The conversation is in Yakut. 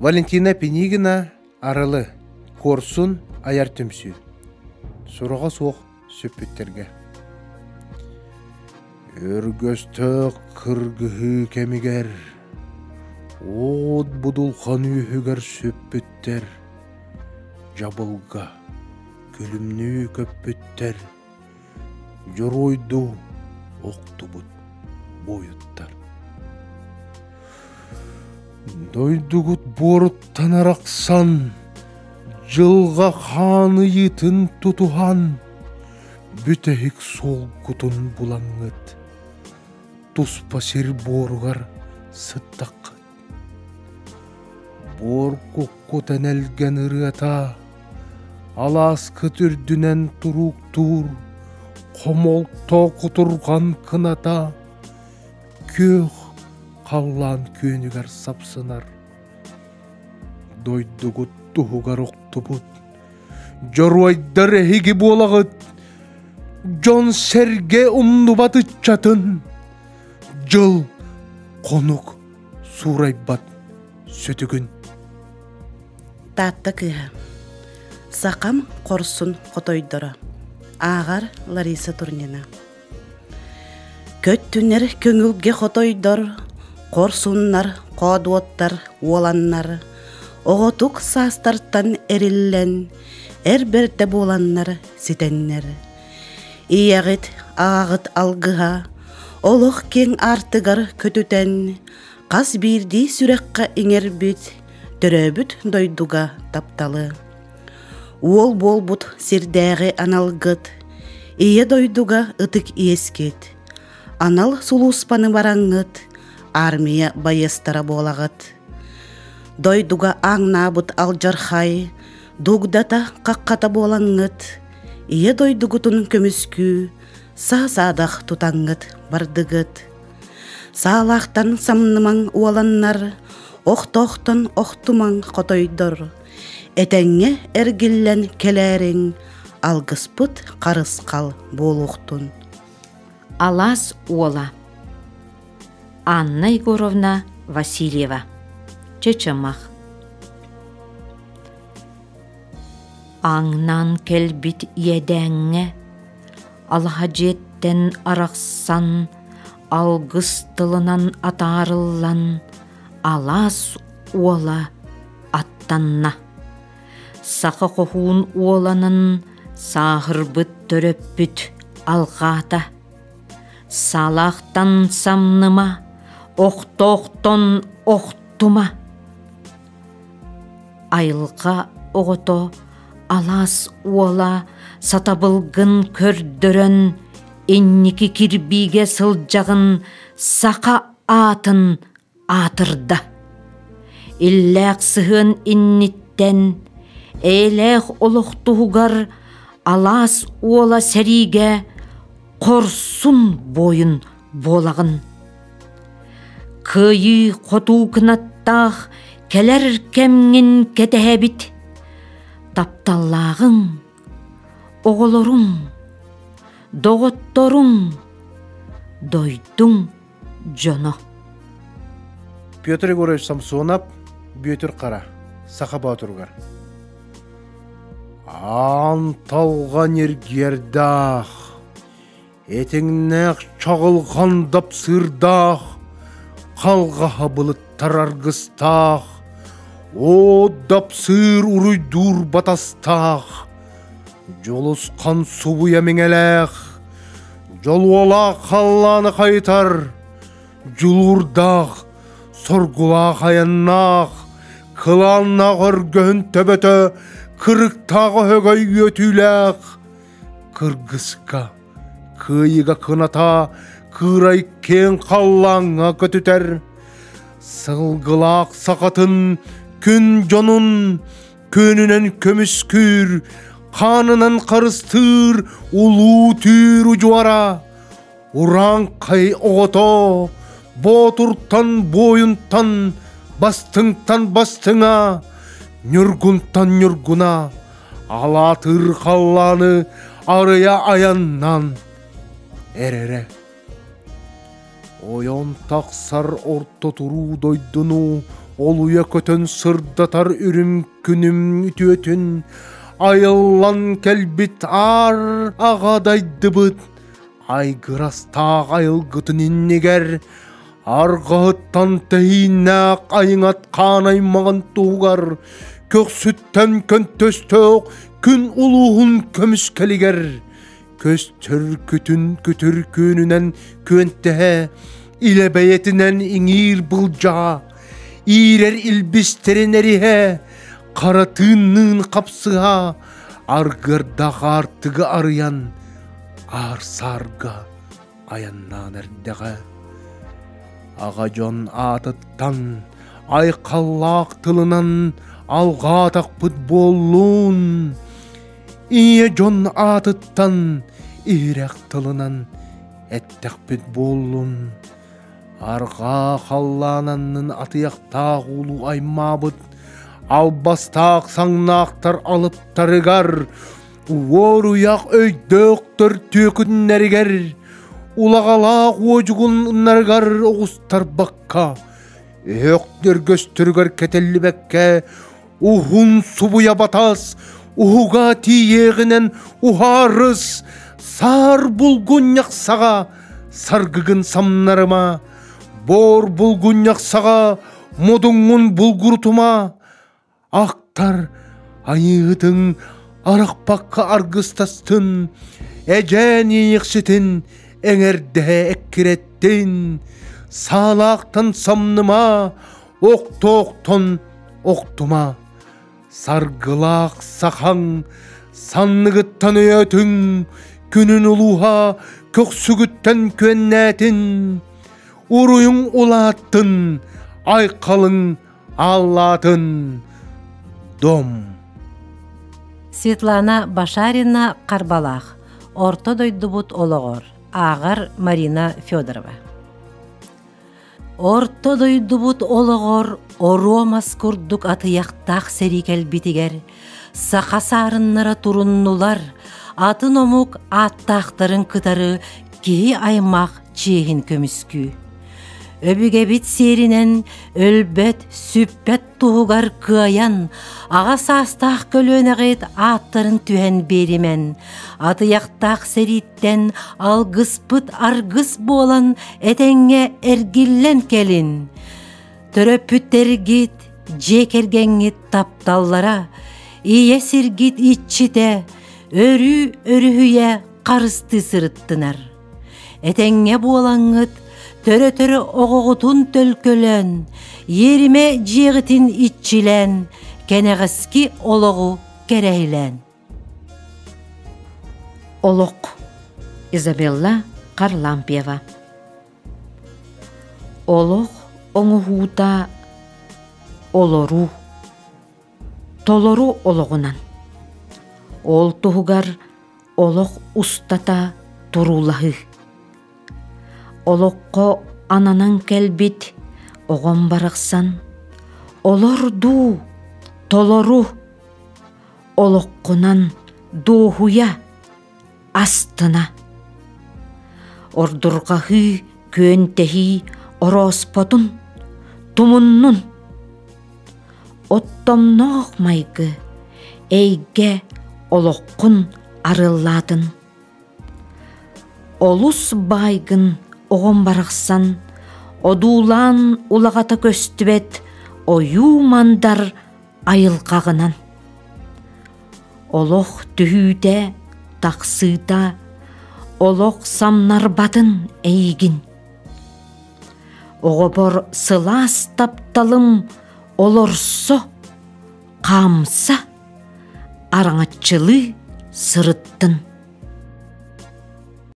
Валентина Пинигина Арылы, Куорсун айар түмсүү. Сураҕа суох сүппүттэргэ. Өргөстөөх кыргыһыы кэмигэр уот будулхан үөһүгэр сүппүттэр, дьабылга күлүмнүү көппүттэр, дьоруойдуу охтубут буойуттар. Дойдугут буоруттан арахсан, дьылҕа хаан ыйыытын тутуһан, бүтэһик суолгутун булаҥҥыт, туспа сир буоругар сыттаххыт. Буор куккут энэлгэн ырыата, алааскыт үрдүнэн турууктуур, хомолто кутурҕан кыната, күөх халлаан күөнүгэр сапсынар. Дойдугут туһугар охтубут, дьоруойдар эһиги буолаҕыт, дьон-сэргэ умнубат ыччатын, дьыл хонук суурайбат сүтүгүн. Таатта кыыһа. Сахам хорсун хотойдоро. Ааҕар Лариса Турнина. Көттүнэр көҥүлгэ хотойдор, хорсуннар, хоодуоттар, уоланнар, оҕотук саастартан эриллэн, эр бэрдэ буоланнар ситэннэр. Ийэҕит, аҕаҕыт алгыһа, олох киэҥ аартыгар көтүтэн, хас биирдии сүрэххэ иҥэрбит, төрөөбүт дойдуга тапталы. Уол буолбут сирдээҕи аналгыт, Ийэ дойдуга ытык иэскит, анал сулууспаны бараҥҥыт, армия байыастара буолаҕыт. Дойдуга ааҥнаабыт алдьархай, дугдата хаххата буолаҥҥыт, Ийэ дойдугутун көмүскүү, саа-саадах тутаҥҥыт бардыгыт. Саалаахтан самнымаҥ уоланнар, охтоохтон охтумаҥ хотойдор, Этэҥҥэ эргиллэн кэлээриҥ, алгыспыт харысхал буолуохтун. Алаас уола Анна Егоровна Васильева Чычымах Аҥнан кэлбит иэдээҥҥэ алаһа дьиэттэн арахсан, алгыс тылынан атаарыллан, алаас уола аттанна. Саха хоһуун уоланын сааһырбыт төрөппүт алҕаата. Салахтан самныма, охтоохтон охтума. Айылҕа оҕото алаас уола сатабылгын көрдөрөн инники кирбиигэ сылдьаҕын саха аатын аатырда. Иллээх сыһыан инниттэн, эйэлээх олох туһугар алаас уола сэриигэ хорсун буойун буолаҕын. Кыайыы хотуу кынаттаах кэлэр кэмҥин кэтэһэбит. Тапталлааҕыҥ, оҕолоруҥ, доҕотторуҥ, дойдуҥ дьоно. Петр Егорович Самсонов, Бүөтүр Хара, Саха Боотуругар. Аан талҕа ньиргиэрдээх, этиҥнээх чаҕылҕан дапсыырдаах, халҕаһа былыттар аргыстаах, от дапсыыр уруйдуур батастаах, дьулусхан субуйа миҥэлээх, Дьолуолаах халлааны хайытар, дьулуурдаах, соргулаах айаннаах, кылааннаах өргөһүн төбөтө кырыктаах өһөгөй үөтүүлээх, кыргыска, кыайыга кыната кыырай киэҥ халлааҥҥа көтүтэр, сылгылаах сахатын күн дьонун күөнүнэн көмүскүүр, хаанынан харыстыыр улуу түүр удьуора, урааҥхай оҕото, боотуртан буойунтан, бастыҥтан бастыҥа, ньургунтан ньургуна, алаатыыр халлааны арыйа айаннан эрэрэ. Ойон тахсар орто туруу дойдуну Олуйа көтөн сырдатар үрүм күнүм үтүөтүн айыллан кэлбит аар аҕа дайдыбыт айгырастаах айылгытын иннигэр арҕаһыттан тэһииннээх айыҥат хаан аймаҕын туһугар көхсүттэн көнтөстөөх күн улууһун көмүскэлигэр көстөр күтүн күтүр күөнүнэн күөнтэһэ илэ бэйэтинэн иҥиир былдьаҕа иирэр илбистэрин эриһэ хара тыынныын хапсыһа аргыардаах аартыгы арыйан аар саарга айаннаан эрдэҕэ аҕа дьон аатыттан айхаллаах тылынан алҕаатахпыт буоллун Ийэ дьон аатыттан иһирэх тылынан эттэхпит буоллун. Арҕаа халлаан аннын атыйахтаах уулуу аймаабыт албастаах саҥнаахтар алыптарыгар уоруйах өйдөөхтөр түөкүннэригэр улаҕалаах уодьугуннарыгар оҕустарбакка өһөхтөргөстөрүгэр кэтэллибэккэ Уһун субуйа батас, уһуга тиийиэҕинэн уһаарыс, саар булгунньах саҕа саргыгын самнарыма, боор булгунньах саҕа модуҥҥун булгурутума, ахтар айыытыҥ арахпакка аргыстастын, эдьээн иэйэхситин эҥэрдэһэ эккирэттин, саалаахтан самныма, охтоохтон охтума, саргылаах сахаҥ санныгыттан өйөөтүҥ, күнүн улууһа көхсүгүттэн күөннээтин, уруйуҥ улааттын, айхалыҥ ааллаатын, дом. Светлана Башарина Харбалаах Орто дойдубут олоҕор ааҕар Марина Федорова Орто дойдубут олоҕор оруо мас курдук атыйахтаах сэрии кэлбитигэр саха саарыннара туруннулар, атын омук ааттаахтарын кытары киһи аймах чиэһин көмүскүү. Өбүгэбит сиэринэн өлбөт, сүппэт туһугар кыайан, аҕа саастаах көлүөнэҕит ааттарын түһэн биэримэн, атыйахтаах сэрииттэн алгыспыт аргыс буолан этэҥҥэ эргиллэн кэлин. Төрөппүттэргит, дьиэ кэргэҥҥит тапталлара, ийэ сиргит иччитэ, өрүү өрүһүйэ харыстыы сырыттынар. Этэҥҥэ буолаҥҥыт, төрө-төрө оҕоҕутун төлкөлөөн, иэримэ дьиэҕитин иччилээн, кэнэҕэски олоҕу кэрэһилээн. Олох Изабелла Харлампьева Олох оҥоһуута олоруу толору олоҕунан ол туһугар олох устата туруулаһыы Олоххо ананан кэлбит оҕом барахсан олор дуу, толору олоххунан дуоһуйа, астына. Ордурҕаһыы, күөнтэһии орооспотун, тумуннун. Оттомноох майгы, эйгэ олоххун арыллаатын. Олус баайгын оҕом барахсан, одуулаан улаҕата көстүбэт ойуу-мандар айылҕаҕынан. Олох түһүүтэ, тахсыыта, олох самнарбатын эйигин. Оҕобор сылаас тапталым олорсо, хаамса, араҥаччылыы сырыттын.